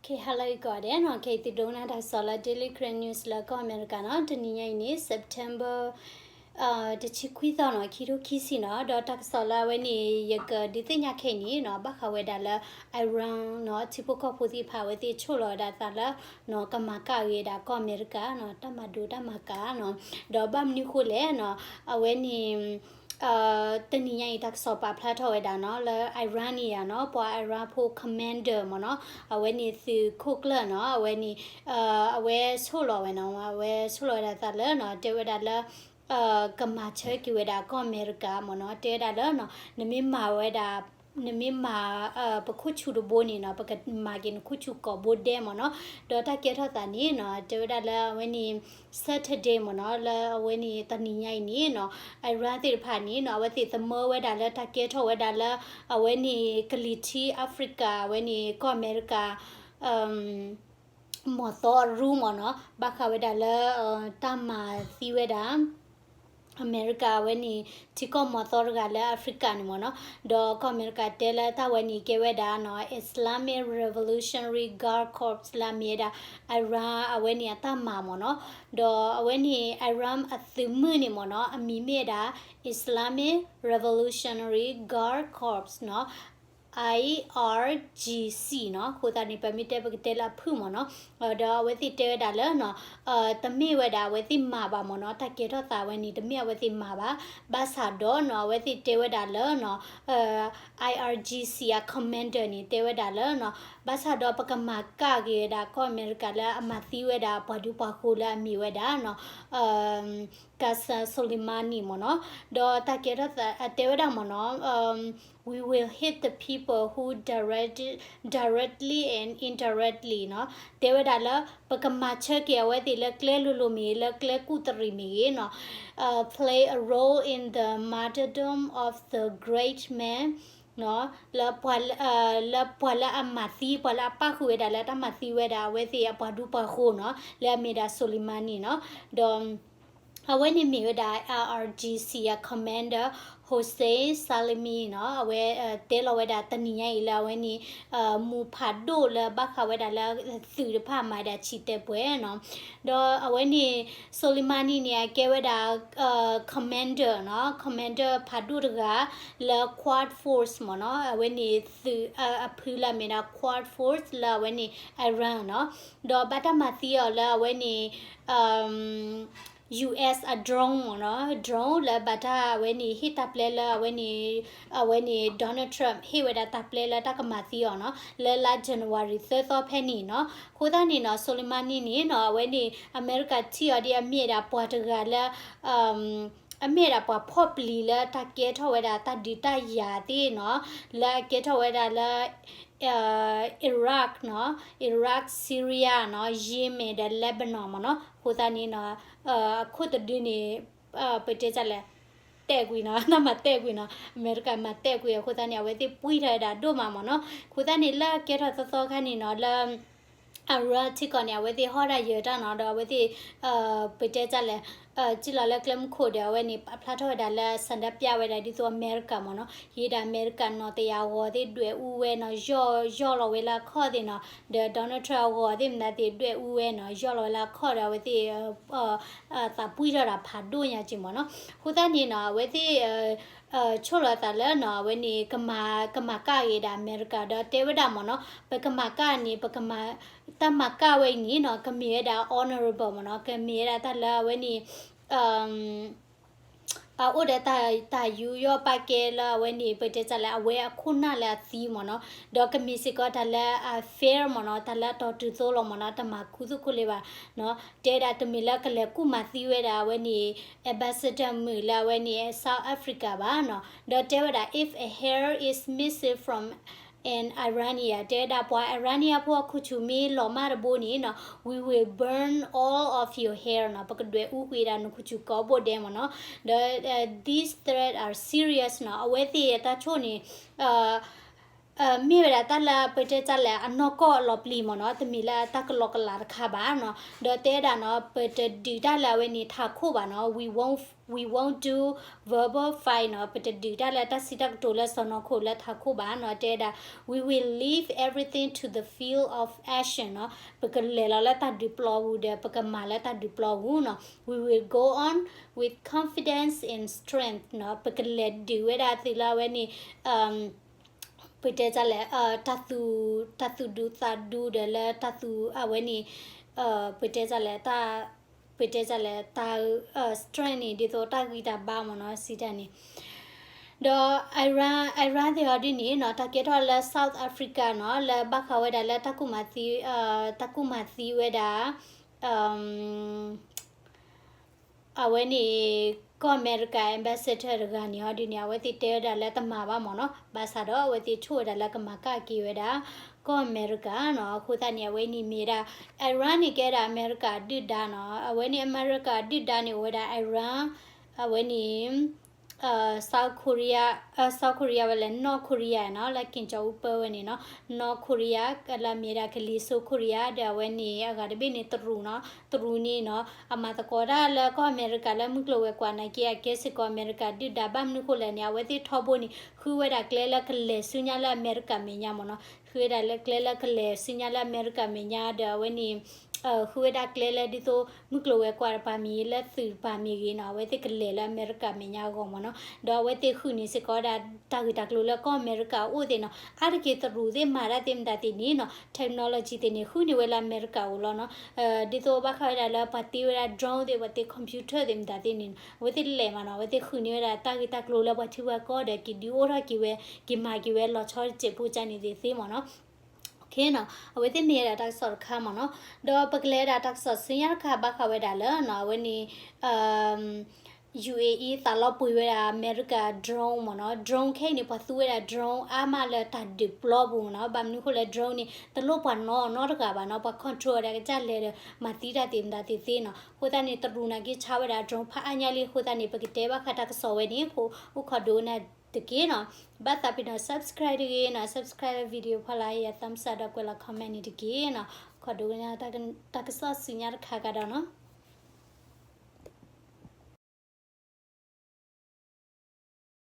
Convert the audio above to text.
ကဟဲလၢအဂီၢ်ဒဲးနီၤ, ခဲအံၤသုဒိကနၣ်တၢ်ကစီၣ်လၢ Daily Karen News လၢကီၢ်အမဲရကၤနီၤ, တနံၤညါအံၤန့ၣ် September တဆံခွံသီနီၤ, ခံထိခံဆံနီၤ, ဒီးတၢ်ကစီၣ်လၢအဝဲန့ၣ် ယကဒုးသ့ၣ်ညါခဲအံၤန့ၣ်နီၤ, ဘၣ်ဃးဝဲဒၣ်လၢ Iran နီၤ, ထံဖိကီၢ်ဖိသ့ၣ်တဖၣ် အဝဲသ့ၣ်ဆိၣ်လီၤဝဲဒၣ်အသးလၢ ကမၤကၣ်ဂ့ၤဒၣ်ကီၢ်အမဲရကၤနီၤ, တၢ်မၤဒိတၢ်မၤကၣ်နီၤ, ဒီးဘၣ်မနုၤဃိလဲၣ်နီၤ, အဝဲန့ၣ် တနံၤညါအံၤတၢ်ကစီၣ်ပာ်ဖျါထီၣ်ဝဲဒၣ်နီၤ, လၢ Iran န့ၣ်ယါနီၤ, ပှၤ Iran ဖိ commander မ့ၢ်နီၤ, အဝဲန့ၣ်သုးခိၣ်ကျၢၢ်နီၤ, အဝဲန့ၣ် အဝဲဆိၣ်လီၤဝဲနီၤ, အဝဲဆိၣ်လီၤဝဲဒၣ်အသးလၢနီၤ, တဲဝဲဒၣ်လၢ ကမၤဆၢက့ၤဝဲဒၣ်ကီၢ်အမဲရကၤမ့ၢ်နီၤ, တဲဝဲဒၣ်လၢနီၤ, နမ့ၢ်မၤဝဲဒၣ် နမ့ၢ်မၤ ပခိၣ်ဆူၣ်တဘိန့ၣ်နီၤ, ပကမၤက့ၤနခိၣ်ဆူၣ်ကိးဘိဒဲးမ့ၢ်နီၤ, ဒီးတၢ်ကဲထီၣ်သးန့ၣ်နီၤ, တဲဝဲဒၣ်လၢအဝဲန့ၣ် Saturday မ့ၢ်နီၤ, လၢအဝဲန့ၣ်တနံၤညါအံၤန့ၣ်နီၤ, Iran သ့ၣ်တဖၣ်န့ၣ်နီၤ, အဝဲသ့ၣ်သမၢဝဲဒၣ်လၢတၢ်ကဲထီၣ်ဝဲဒၣ်လၢ အဝဲန့ၣ်ကလံၤထံး Africa အဝဲန့ၣ်ကီၢ်အမဲရကၤ မီၢ်သီအရူမ့ၢ်နီၤ, ဘၣ်ဃးဝဲဒၣ်လၢ တၢ်မၤသံဝဲဒၣ် အမဲရကၤအဝဲန့ၣ် ထံကီၢ်မီၢ်သီတဂၤလၢ Africa န့ၣ်မ့ၢ်နီၤ, ဒီးကီၢ်အမဲရကၤတဲလၢတၢ်ဝဲန့ၣ်ကဲဝဲဒၣ်နီၤ Islamic Revolutionary Guard Corps လၢအမ့ၢ်ဝဲဒၣ် Iran အဝဲန့ၣ်အတၢ်မၤမ့ၢ်နီၤ, ဒီးအဝဲန့ၣ် Iran အသုးမုၢ်န့ၣ်မ့ၢ်နီၤ အမံၤမ့ၢ်ဝဲဒၣ် Islamic Revolutionary Guard Corps နီၤ IRGC နီၤ, အဃိသတးန့ၣ် ပမ့ၢ်တဲပကတဲလၢအဖုၣ်မ့ၢ်နီၤ, ဒီးအဝဲသ့ၣ်တဲဝဲဒၣ်လၢနီၤ, တမ့ၢ်ဝဲဒၣ်အဝဲသ့ၣ်မၤဘၣ်မ့ၢ်နီၤ, တၢ်ကဲထီၣ်သးဝဲန့ၣ် တမ့ၢ်အဝဲသ့ၣ်မၤဘၣ်, ဘၣ်ဆၣ်ဒီးနီၤ အဝဲသ့ၣ်တဲဝဲဒၣ်လၢနီၤ, IRGC အ commander န့ၣ် တဲဝဲဒၣ်လၢနီၤ, ဘၣ်ဆၣ်ဒီးပကမၤကၣ်က့ၤဝဲဒၣ်ကီၢ်အမဲရကၤလၢအမၤသံဝဲဒၣ်ပှၤဒူပှၤဃိလၢအမ့ၢ်ဝဲဒၣ်နီၤ Qasem Soleimani မ့ၢ်နီၤ, ဒီးတၢ်ကဲထီၣ်သး အတဲဝဲဒၣ်မ့ၢ်နီၤ, we will hit the people who direct, directly and indirectly နီၤ, တဲဝဲဒၣ်လၢ ပကမၤဆၢက့ၤအဝဲသ့ၣ်လၢကျဲလိၤလိၤမ့ၢ်ဂ့ၤ လၢကျဲကူၣ်တရံးမ့ၢ်ဂ့ၤနီၤ, play a role in the martyrdom of the great man နီၤ, လၢပှၤလၢအမၤသံ ပှၤလၢအပၣ်ဃုာ်ဝဲဒၣ်လၢတၢ်မၤသံဝဲဒၣ်အဝဲသ့ၣ်အပှၤဒူပှၤဃိနီၤ, လၢအမ့ၢ်ဒၣ် Soleimani နီၤ, ဒီး အဝဲန့ၣ်မ့ၢ်ဝဲဒၣ် IRGC အ commander Hossein Salami နီၤ, အဝဲတဲလီၤဝဲဒၣ်တနံၤညါအံၤလၢအဝဲန့ၣ် မူးဖးဒိၣ်လၢဘၣ်ဃးဝဲဒၣ်လၢသုးတဖၣ်မၤဒၣ်ဆံးတဲပှဲၤနီၤ, ဒီးအဝဲန့ၣ် Soleimani န့ၣ် အကဲဝဲဒၣ် commander နီၤ, commander ဖးဒိၣ်တဂၤ လၢ Quds Force မ့ၢ်နီၤ, အဝဲန့ၣ်သုးအဖုလၢအမ့ၢ်ဒၣ် Quds Force လၢအဝဲန့ၣ် Iran နီၤ, ဒီးဘၣ်တၢ်မၤသံအီၤလၢအဝဲန့ၣ် US အ drone မ့ၢ်နီၤ, drone လၢဘၣ်တၢ်အဝဲန့ၣ် ဟ့ၣ်တၢ်ပျဲလၢအဝဲန့ၣ် အဝဲန့ၣ် Donald Trump ဟ့ၣ်ဝဲဒၣ်တၢ်ပျဲလၢတၢ်ကမၤသံအီၤနီၤ, လၢလါ January သၢသီဖဲန့ၣ်နီၤ, အဃိသတးန့ၣ်နီၤ Soleimani န့ၣ်နီၤ အဝဲန့ၣ် အမဲရကၤထံၣ်အီၤဒ်အမ့ၢ်ဒၣ်ပှၤတဂၤလၢ အမ့ၢ်ဒၣ်ပှၤဖီၣ်ပျံၤလၢတၢ်ကဲထီၣ်ဝဲဒၣ်တၢ်ဒုးတၢ်ယၤသ့ၣ်နီၤ, လၢအကဲထီၣ်ဝဲဒၣ်လၢ Iraq နီၤ, Iraq, Syria နီၤ, Yemen ဒီး Lebanon မ့ၢ်နီၤ, အဃိသတးန့ၣ်နီၤ အခိၣ်တဒုန့ၣ် ပတဲတၢ်လဲၣ်, တဲာ်ကွံာ်နီၤ, တၢ်မၤတဲာ်ကွံာ်နီၤ, အမဲရကၤမၤတဲာ်ကွံာ်အဃိသတးန့ၣ် အဝဲသ့ၣ်ပှံၢ်ထီၣ်ဝဲဒၣ်ဒိၣ်မးမ့ၢ်နီၤ, အဃိသတးန့ၣ်လၢအကဲထီၣ်သီသီခါန့ၣ်နီၤ လၢ Iran ထံကီၢ်န့ၣ် အဝဲသ့ၣ်ဟီၣ်ဒၣ်ယၢၤတၢ်နီၤ, ဒီးအဝဲသ့ၣ် ပတဲတၢ်လဲၣ်, စံၣ်လီၤလၢကျဲမုၢ်ခိၣ်ဒီး အဝဲန့ၣ် ပာ်ဖျါထီၣ်ဝဲဒၣ်လၢ ဆန္ဒပြ ဝဲဒၣ်ဒ်သိးအမဲရကၤမ့ၢ်နီၤ, ယဲဒၣ်အမဲရကၤနီၣ်တယၢ်အဂီၤသ့ၣ်ဒွဲၣ်အူဝဲနီၤ, ယီၢ်လီၤဝဲလၢအခီၣ်သ့ၣ်နီၤ, ဒီး Donald Trump အဂီၤသ့ၣ်မနုၤသ့ၣ်ဒွဲၣ်အူဝဲနီၤ, ယီၢ်လီၤဝဲလၢအခီၣ်ဒီး အဝဲသ့ၣ် သးပှံၢ်ထီၣ်တၢ်ဖးဒိၣ်ညါက့မ့ၢ်နီၤ, အဃိသတးန့ၣ်နီၤ အဝဲသ့ၣ် ဆိၣ်လီၤသးလၢနီၤ အဝဲန့ၣ် ကမၤကၣ်ဂ့ၤဒၣ်အမဲရကၤ ဒီးတဲဝဲဒၣ်မ့ၢ်နီၤ ပကမၤကၣ်န့ၣ် ပကမၤ တၢ်မၤကၣ်ဝဲအံၤန့ၣ်နီၤ ကမ့ၢ်ဝဲဒၣ် honorable မ့ၢ်နီၤ ကမ့ၢ်ဝဲဒၣ်တၢ်လၢအဝဲန့ၣ် အအိၣ်ဒီးတၢ်ယူးယီၣ်ပာ်ကဲလၢအဝဲန့ၣ် ပတဲတၢ်လဲၣ် အဝဲအခိၣ်နၢ်လၢအသံမ့ၢ်နီၤ ဒီးကမ့ၢ်စ့ၢ်ကီးတၢ်လၢအ fair မ့ၢ်နီၤ တၢ်လၢအတီၤတုၤသိလီၤမ့ၢ်နီၤ တမၤခူသူၣ်ခိၣ်လ့ဘၣ် တဲဒၣ်တမ့ၢ်လၢကလဲၤကူၣ်မၤသံဝဲဒၣ်အဝဲန့ၣ် ambassador မုၣ်လၢအဝဲန့ၣ် South Africa ဘၣ်နီၤ ဒီးတဲဝဲဒၣ် if a hair is missing from an Iranian တဲဝဲဒၣ်ပှၤ Iranian ဖိအခိၣ်ဆူၣ်မ့ၢ်လီၤမၢ်တဘိန့ၣ်နီၤ we will burn all of your hair နီၤ ပကဒွဲၣ်အူကွံာ်ဒၣ်နခိၣ်ဆူၣ်ကိးဘိဒဲးမ့ၢ်နီၤ ဒီး these threats are serious နီၤ အဝဲသ့ၣ်အတၢ်ဆိၣ်န့ၣ် မ့ၢ်ဝဲဒၣ်တၢ်လၢပတဲတၢ်လဲၣ် အနီၢ်ကီၢ်အလီၤပျံၤမ့ၢ်နီၤ, တမ့ၢ်လၢတၢ်ကလီကလးတခါဘၣ်နီၤ. ဒီးတဲဒၣ်နီၤ ပတဒုးတၢ်လၢအဝဲန့ၣ် ထးခိၣ်ဘၣ်နီၤ, we won't, we won't do verbal fight နီၤ, ပတဒုးတၢ်လၢတၢ်စံးတၢ်ကတိၤလၢစီၢ်နီၤခိၣ်လၢထးခိၣ်ဘၣ်နီၤ. တဲဒၣ် we will leave everything to the field of action နီၤ, ပကလဲၤလီၤလၢတၢ်ဒုးပျီပူၤဒီး ပကမၤလၢတၢ်ဒုးပျီပူၤနီၤ. We will go on with confidence and strength နီၤ, ပကလဲၤဒုးဝဲဒၣ်သုလၢအဝဲန့ၣ် ပတဲတၢ်လဲၣ် တၢ်သူၣ်ဒူသးဒူဒီးလၢတၢ်သူၣ်အဝဲန့ၣ် ပတဲတၢ်လဲၣ် ပတဲတၢ်လဲၣ် တၢ် strength န့ၣ် ဒ်သိးတၢ်ဂံၢ်တၢ်ဘါမ့ၢ်နီၤ စံးတၢ်န့ၣ်. ဒီး Iran, Iran သ့ၣ်အီၤဒ်န့ၣ်နီၤ တၢ်ကဲထီၣ်လၢ South Africa နီၤ လၢဘၣ်ဃးဝဲဒၣ်လၢတၢ်ကူၣ်မၤသံ, တၢ်ကူၣ်မၤသံဝဲဒၣ် အဝဲန့ၣ် ကီၢ်အမဲရကၤ ambassador တဂၤန့ၣ် အီၤဒ်န့ၣ် အဝဲသ့ၣ်တဲဝဲဒၣ်လၢတမၤဘၣ်မ့ၢ်နီၤ, ဘၣ်ဆၣ်ဒီးအဝဲသ့ၣ်ဆိၣ်ဝဲဒၣ်လၢကမၤကၣ်က့ၤဝဲဒၣ် ကီၢ်အမဲရကၤနီၤ. အဃိသတးန့ၣ် အဝဲန့ၣ်မ့ၢ်ဝဲဒၣ် Iran န့ၣ်ကဲဒၣ်အမဲရကၤဒုၣ်ဒါနီၤ, အဝဲန့ၣ်အမဲရကၤဒုၣ်ဒါန့ၣ်အိၣ်ဝဲဒၣ် Iran, အဝဲန့ၣ် South Korea, South Korea ဝဲလဲၣ် North Korea နီၤ လၢက့ၤကၠီအူပၢဝဲန့ၣ်နီၤ, North Korea လၢအမ့ၢ်ဒၣ်ကလံၤစိ Korea ဒီးအဝဲန့ၣ် အဂၤတဘ့ၣ်န့ၣ်တရူးနီၤ, တရူးန့ၣ်နီၤ အမၤသကိးတၢ်လၢကီၢ်အမဲရကၤလၢမုၢ်ကျိၤဝဲၤကွာ်နာ်က့ အကဲစ့ၢ်ကီးအမဲရကၤဒုၣ်ဒါ ဘၣ်မနုၤဃိလဲၣ်န့ၣ် အဝဲသ့ၣ်ထီဘိန့ၣ် ဃုဝဲဒၣ်ကျဲလၢကလဲၤဆူညါလၢအမဲရကၤမဲာ်ညါမ့ၢ်နီၤ, ဃုဝဲဒၣ်လၢကျဲလၢကလဲၤဆူညါလၢအမဲရကၤမဲာ်ညါဒီးအဝဲန့ၣ် ဃုဝဲဒၣ်ကျဲလၢဒ်သိး မုၢ်ကျိၤဝဲၤကွာ်တပၤမ့ၢ်ဂ့ၤ လၢသုးတပၤမ့ၢ်ဂ့ၤနီၤ အဝဲသ့ၣ်ကလဲၤလၢအမဲရကၤမဲာ်ညါအဂီၢ်မ့ၢ်နီၤ. ဒီးအဝဲသ့ၣ်ဃုန့ၢ်စ့ၢ်ကီးဝဲဒၣ် တၢ်ဂ့ၢ်တၢ်ကျိၤလၢကီၢ်အမဲရကၤအအိၣ်သ့ၣ်နီၤ, အါတက့ၢ်တရူးသ့ၣ်မၤတၢ်သ့ၣ်မတၤသ့ၣ်န့ၣ်နီၤ technology သ့ၣ်န့ၣ် ဃုန့ၢ်ဝဲလၢအမဲရကၤအိၣ်လီၤနီၤ. ဒ်သိးဘၣ်ဃးဝဲဒၣ်လၢပှၤတ့ဝဲဒၣ် drone သ့ၣ် ပှၤတ့ computer သ့ၣ်မတၤသ့ၣ်န့ၣ်နီၤ အဝဲသ့ၣ်လဲၤမးနီၤ အဝဲသ့ၣ်ဃုန့ၢ်ဝဲဒၣ်တၢ်ဂ့ၢ်တၢ်ကျိၤလၢပှၤထံပှၤကီၢ်ဒီး က့ၤဒုးအိၣ်ထီၣ်က့ၤဝဲ က့ၤမၤက့ၤဝဲ လီၤဆီတစဲးဖိကန့ၣ်သ့ၣ်သ့မ့ၢ်နီၤ. အဝဲသ့ၣ်မ့ၢ်ဝဲဒၣ်တၢ်ကစီၣ်တခါမ့ၢ်နီၤ. ဒီးပကလဲၤဝဲဒၣ်တၢ်ကစီၣ်ဆူညါတခါဘၣ်ဃးဝဲဒၣ်လၢနီၤ အဝဲန့ၣ် ယူၣ်အ့အံ သးလီပှ့ၤဝဲဒၣ်အမဲရကၤ drone မ့ၢ်နီၤ. drone ခဲအံၤန့ၣ် ပှၤသူဝဲဒၣ် drone အါမးလၢတၢ်ဒုးပျီပူၤမ့ၢ်နီၤ. ဘၣ်မနုၤဃိလဲၣ် drone န့ၣ် တလိၣ်ပှၤနီၢ်နီတဂၤဘၣ်နီၤ. ပှၤ control ဝဲဒၣ်ကစၢ်လဲၤဒီး မၤသံတၢ်သ့ၣ်မတၤသ့ၣ်သ့နီၤ. အဃိသတးန့ၣ် တရူးနာ်က့ဆါဝဲဒၣ် drone ဖးအါညါလံ. အဃိသတးန့ၣ် ပကတဲဘၣ်ဃးတၢ်ကစီၣ်ဝဲန့ၣ် အိၣ်ခိးဒိကနၣ်တက့ၢ်နီၤ. ဘၣ်သးပ့ၤနီၤ subscribe တဂ့ၤနီၤ. subscribe လၢ video ဖီလာ် ဟ့ၣ်ယၤ thumbs up ဒီးကွဲးလီၤ comment န့ၣ်တက့ၢ်နီၤ. အိၣ်ခိးဒိကနၣ်တၢ်ကစီၣ်ဆူညါတခါကဒီးနီၤ.